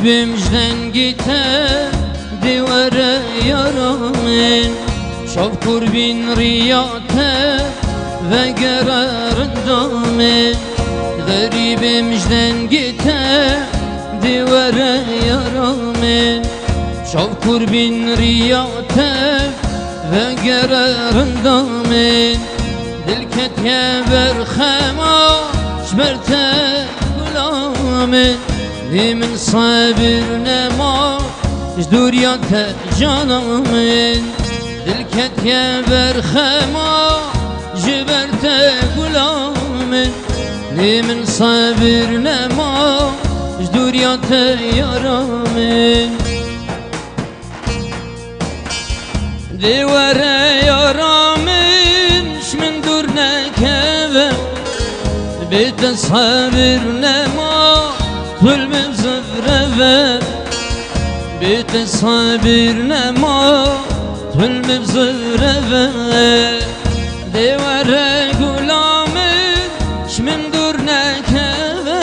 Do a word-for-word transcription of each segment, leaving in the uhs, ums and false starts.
Bim ji dengê te dê were yara min, çav kurbîn riya te vegere rinda min. Xerîbim ji dengê te dê were yara min, çav kurbîn riya te vegere rinda min. Dil ketiye ber xema ji ber te gula min. Lê min sebir nema ji dûriya te cana min. Dil ketiye ber xema ji ber te gula min. Lê min sebir nema ji dûriya te yara min. Dê were yara min, ji min dûr nekeve. Bê te sebir nema, tu li min zivreve. Bê te sebir nema, tu li min zivreve. Dê were gula min, ji min dûr nekeve.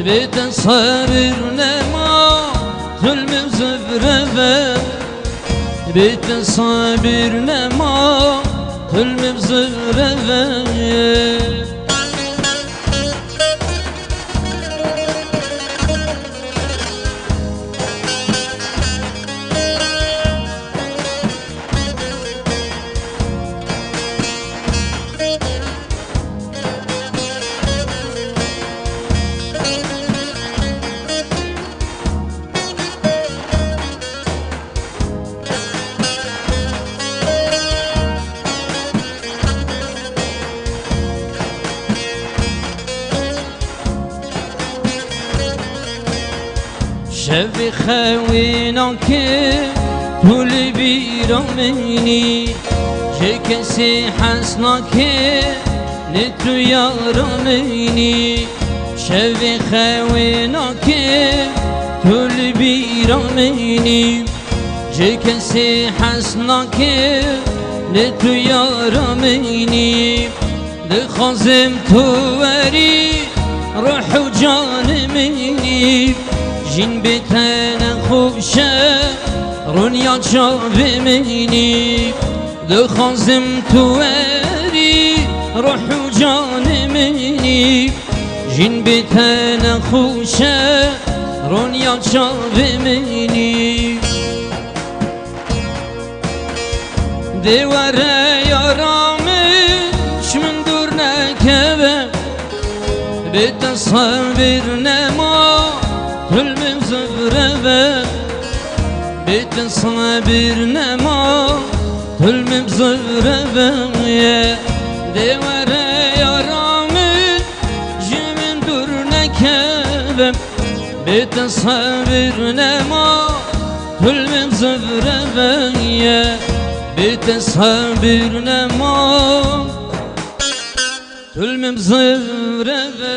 Bê te sebir nema, tu li min zivreve. Bê te sebir nema, tu li min zivreve. Şevê xewê nake, tu li bîra min î. Ji kesê hez nake, lê tu yara min î. Şevê xewê nake, tu li bîra min î. Ji kesê hez nake, lê tu yara min î. Dixwazim tu werî ruh û canê min î. Jîn bê te nexweş e, rûniya çavê min î. Dixwazim tu werî ruh û canê min î. Jîn bê te nexweş e, rûniya çavê min î. Dê were yara min, ji min dûr nekeve. Bê te sebir nema, tu li min zivreve. Bê te sebir nema, tu li min zivreve. Dê were yara min, ji min dûr nekeve. Bê te sebir nema, tu li min zivreve. Bê te sebir nema, tu li min zivreve.